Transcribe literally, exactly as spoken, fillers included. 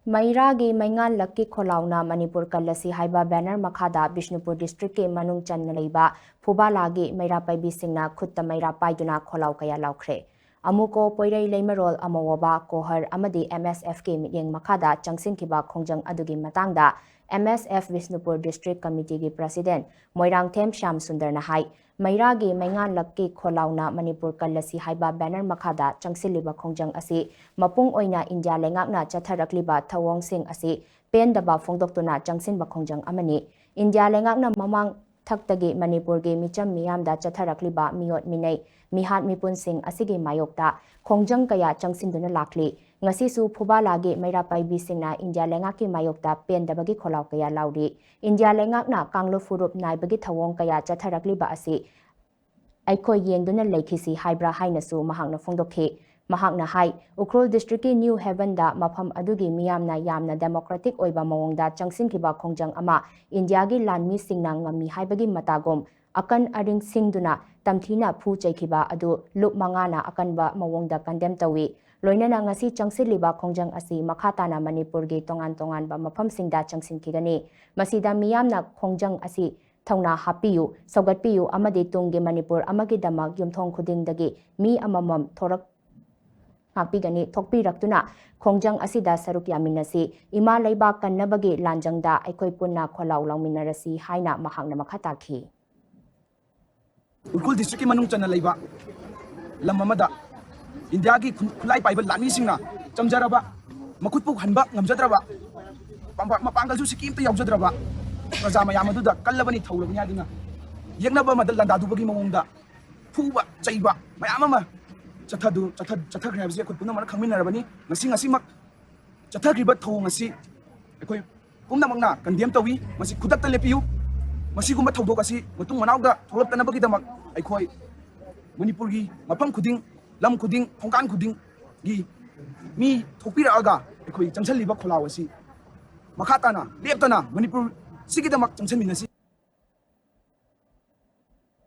ꯃꯩꯔꯥꯒꯤ ꯃꯩꯉꯥꯟꯂꯛꯀꯤ ꯈꯣꯜꯂꯥꯎꯅ ꯃꯅꯤꯄꯨꯔ ꯀꯜꯂꯁꯤ ꯍꯥꯏꯕ ꯕꯦꯅꯔ ꯃꯈꯥꯗ ꯕꯤꯁꯅꯨꯄꯨꯔ ꯗꯤꯁꯇ꯭ꯔꯤꯛꯀꯤ ꯃꯅꯨꯡ ꯆꯟꯅ ꯂꯩꯕ ꯐꯨꯕꯥꯂꯥꯒꯤ ꯃꯩꯔꯥ ꯄꯥꯏꯕꯤꯁꯤꯡꯅ ꯈꯨꯠꯇ ꯃꯩꯔꯥ ꯄꯥꯏꯗꯨꯅ ꯈꯣꯜꯂꯥꯎ ꯀꯌꯥ ꯂꯥꯎꯈ꯭ꯔꯦ꯫ ꯑꯃꯨꯀꯣ, ꯄꯣꯏꯔꯩ, ꯂꯩꯃꯔꯣꯜ, ꯑꯃꯣꯋꯥꯕꯥ, ꯀꯣꯍꯔ ꯑꯃꯗꯤ ꯑꯦꯝ ꯑꯦꯁ ꯑꯦꯐꯀꯤ ꯃꯤꯠꯌꯦꯡ ꯃꯈꯥꯗ ꯆꯪꯁꯤꯟꯈꯤꯕ ꯈꯣꯡꯖꯪ ꯑꯗꯨꯒꯤ ꯃꯇꯥꯡꯗ M S F Bishnupur district ꯀꯃꯤꯇꯤꯒꯤ ꯄ꯭ꯔꯁꯤꯗꯦꯟ ꯃꯣꯏꯔꯥꯡꯊꯦꯝ ꯁ꯭ꯌꯥꯝ ꯁꯨꯟꯗꯔꯅ ꯍꯥꯏ, ꯃꯩꯔꯥꯒꯤ ꯃꯩꯉꯥꯟꯂꯛꯀꯤ ꯈꯣꯜꯂꯥꯎꯅ ꯃꯅꯤꯄꯨꯔ ꯀꯜꯂꯁꯤ ꯍꯥꯏꯕ ꯕꯦꯅꯔ ꯃꯈꯥꯗ ꯆꯪꯁꯤꯜꯂꯤꯕ ꯈꯣꯡꯖꯪ ꯑꯁꯤ ꯃꯄꯨꯡ ꯑꯣꯏꯅ ꯏꯟꯗꯤꯌꯥ ꯂꯩꯉꯥꯛꯅ ꯆꯠꯊꯔꯛꯂꯤꯕ ꯊꯧꯑꯣꯡꯁꯤꯡ ꯑꯁꯤ ꯄꯦꯟꯗꯕ ꯐꯣꯡꯗꯣꯛꯇꯨꯅ ꯆꯪꯁꯤꯟꯕ ꯈꯣꯡꯖꯪ ꯑꯃꯅꯤ꯫ ꯏꯟꯗꯤꯌꯥ ꯂꯩꯉꯥꯛꯅ ꯃꯃꯥꯡ ꯊꯛꯇꯒꯤ ꯃꯅꯤꯄꯨꯔꯒꯤ ꯃꯤꯆꯝ ꯃꯤꯌꯥꯝꯗ ꯆꯠꯊꯔꯛꯂꯤꯕ ꯃꯤꯑꯣꯠ ꯃꯤꯅꯩ, ꯃꯤꯍꯥꯠ ꯃꯤꯄꯨꯟꯁꯤꯡ ꯑꯁꯤꯒꯤ ꯃꯥꯌꯣꯛꯇ ꯈꯣꯡꯖꯪ ꯀꯌꯥ ꯆꯪꯁꯤꯟꯗꯨꯅ ꯂꯥꯛꯂꯤ꯫ ꯉꯁꯤꯁꯨ ꯐꯨꯕꯥꯂꯥꯒꯤ ꯃꯩꯔꯥ ꯄꯥꯏꯕꯤꯁꯤꯡꯅ ꯏꯟꯗꯤꯌꯥ ꯂꯩꯉꯥꯛꯀꯤ ꯃꯥꯌꯣꯛꯇ ꯄꯦꯟꯗꯕꯒꯤ ꯈꯣꯜꯂꯥꯎ ꯀꯌꯥ ꯂꯥꯎꯔꯤ꯫ ꯏꯟꯗꯤꯌꯥ ꯂꯩꯉꯥꯛꯅ ꯀꯥꯡꯂꯨꯞ ꯐꯨꯔꯨꯞ ꯅꯥꯏꯕꯒꯤ ꯊꯧꯑꯣꯡ ꯀꯌꯥ ꯆꯠꯊꯔꯛꯂꯤꯕ ꯑꯁꯤ ꯑꯩꯈꯣꯏ ꯌꯦꯡꯗꯨꯅ ꯂꯩꯈꯤꯁꯤ ꯍꯥꯏꯕ꯭ꯔꯥ ꯍꯥꯏꯅꯁꯨ ꯃꯍꯥꯛꯅ ꯐꯣꯡꯗꯣꯛꯈꯤ꯫ ꯃꯍꯥꯛꯅ ꯍꯥꯏ, ꯎꯈ꯭ꯔꯨꯜ ꯗꯤꯁꯇ꯭ꯔꯤꯛꯀꯤ ꯅ꯭ꯌꯨ ꯍꯦꯚꯟꯗ ꯃꯐꯝ ꯑꯗꯨꯒꯤ ꯃꯤꯌꯥꯝꯅ ꯌꯥꯝꯅ ꯗꯦꯃꯣꯀ꯭ꯔꯦꯇꯤꯛ ꯑꯣꯏꯕ ꯃꯑꯣꯡꯗ ꯆꯪꯁꯤꯟꯈꯤꯕ ꯈꯣꯡꯖꯪ ꯑꯃ ꯏꯟꯗꯤꯌꯥꯒꯤ ꯂꯥꯟꯃꯤꯁꯤꯡꯅ ꯉꯝꯃꯤ ꯍꯥꯏꯕꯒꯤ ꯃꯇꯥꯒꯨꯝ ꯑꯀꯟ ꯑꯔꯤꯡ ꯁꯤꯡꯗꯨꯅ ꯇꯝꯊꯤꯅ ꯐꯨ ꯆꯩꯈꯤꯕ ꯑꯗꯨ ꯂꯨꯞ ꯃꯉꯥꯅ ꯑꯀꯟꯕ ꯃꯑꯣꯡꯗ ꯀꯟꯗꯦꯝ ꯇꯧꯏ꯫ ꯂꯣꯏꯅꯅ ꯉꯁꯤ ꯆꯪꯁꯤꯜꯂꯤꯕ ꯈꯣꯡꯖꯪ ꯑꯁꯤ ꯃꯈꯥ ꯇꯥꯅ ꯃꯅꯤꯄꯨꯔꯒꯤ ꯇꯣꯉꯥꯟ ꯇꯣꯉꯥꯟꯕ ꯃꯐꯝꯁꯤꯡꯗ ꯆꯪꯁꯤꯟꯈꯤꯒꯅꯤ꯫ ꯃꯁꯤꯗ ꯃꯤꯌꯥꯝꯅ ꯈꯣꯡꯖꯪ ꯑꯁꯤ ꯊꯧꯅꯥ ꯍꯥꯞꯄꯤꯌꯨ, ꯁꯧꯒꯠꯄꯤꯌꯨ ꯑꯃꯗꯤ ꯇꯨꯡꯒꯤ ꯃꯅꯤꯄꯨꯔ ꯑꯃꯒꯤꯗꯃꯛ ꯌꯨꯝꯊꯣꯡ ꯈꯨꯗꯤꯡꯗꯒꯤ ꯃꯤ ꯑꯃꯃꯝ ꯊꯣꯔꯛ-, ꯉꯥꯛꯄꯤꯒꯅꯤ, ꯊꯣꯛꯄꯤꯔꯛꯇꯨꯅ ꯈꯣꯡꯖꯪ ꯑꯁꯤꯗ ꯁꯔꯨꯛ ꯌꯥꯃꯤꯟꯅꯁꯤ꯫ ꯏꯃꯥ ꯂꯩꯕꯥꯛ ꯀꯟꯅꯕꯒꯤ ꯂꯥꯟꯖꯪꯗ ꯑꯩꯈꯣꯏ ꯄꯨꯟꯅ ꯈꯣꯜꯂꯥꯎ ꯂꯥꯎꯃꯤꯟꯅꯔꯁꯤ ꯍꯥꯏꯅ ꯃꯍꯥꯛꯅ ꯃꯈꯥ ꯇꯥꯈꯤ꯫ ꯎꯈ꯭ꯔꯨꯜ ꯗꯤꯁꯇ꯭ꯔꯤꯛꯀꯤ ꯃꯅꯨꯡ ꯆꯟꯅ ꯂꯩꯕ ꯂꯝ ꯑꯃꯗ ꯏꯟꯗꯤꯌꯥꯒꯤ ꯈꯨꯟ-, ꯈꯨꯠꯂꯥꯏ ꯄꯥꯏꯕ ꯂꯥꯟꯃꯤꯁꯤꯡꯅ ꯆꯪꯖꯔꯕ, ꯃꯈꯨꯠꯄꯨ ꯍꯟꯕ ꯉꯝꯖꯗ꯭ꯔꯕ, ꯄꯥꯡꯄ-, ꯃꯄꯥꯡꯒꯜꯁꯨ ꯁꯤꯀꯤ ꯑꯃꯠꯇ ꯌꯥꯎꯖꯗ꯭ꯔꯕ ꯄ꯭ꯔꯖꯥ ꯃꯌꯥꯝ ꯑꯗꯨꯗ ꯀꯜꯂꯕꯅꯤ, ꯊꯧꯔꯕꯅꯤ ꯍꯥꯏꯗꯨꯅ ꯌꯦꯛꯅꯕ ꯑꯃꯗ ꯂꯥꯟꯗꯥꯗꯨꯕꯒꯤ ꯃꯑꯣꯡꯗ ꯐꯨꯕ, ꯆꯩꯕ ꯃꯌꯥꯝ ꯑꯃ ꯆꯠꯊꯗꯨ-, ꯆꯠꯊ-, ꯆꯠꯊꯈ꯭ꯔꯦ ꯍꯥꯏꯕꯁꯤ ꯑꯩꯈꯣꯏ ꯄꯨꯝꯅꯃꯛꯅ ꯈꯪꯃꯤꯟꯅꯔꯕꯅꯤ꯫ ꯉꯁꯤ, ꯉꯁꯤꯃꯛ ꯆꯠꯊꯈ꯭ꯔꯤꯕ ꯊꯧꯑꯣꯡ ꯑꯁꯤ ꯑꯩꯈꯣꯏ ꯄꯨꯝꯅꯃꯛꯅ ꯀꯟꯗꯦꯝ ꯇꯧꯏ꯫ ꯃꯁꯤ ꯈꯨꯗꯛꯇ ꯂꯦꯞꯄꯤꯌꯨ꯫ ꯃꯁꯤꯒꯨꯝꯕ ꯊꯧꯗꯣꯛ ꯑꯁꯤ ꯃꯇꯨꯡ ꯃꯅꯥꯎꯗ ꯊꯣꯛꯂꯛꯇꯅꯕꯒꯤꯗꯃꯛ ꯑꯩꯈꯣꯏ ꯃꯅꯤꯄꯨꯔꯒꯤ ꯃꯐꯝ ꯈꯨꯗꯤꯡ, ꯂꯝ ꯈꯨꯗꯤꯡ, ꯊꯣꯡꯒꯥꯟ ꯈꯨꯗꯤꯡꯒꯤ ꯃꯤ ꯊꯣꯛꯄꯤꯔꯛꯑꯒ ꯑꯩꯈꯣꯏ ꯆꯪꯁꯤꯜꯂꯤꯕ ꯈꯣꯜꯂꯥꯎ ꯑꯁꯤ ꯃꯈꯥ ꯇꯥꯅ ꯂꯦꯞꯇꯅ ꯃꯅꯤꯄꯨꯔ ꯁꯤꯒꯤꯗꯃꯛ ꯆꯪꯁꯤꯟꯃꯤꯟꯅꯁꯤ꯫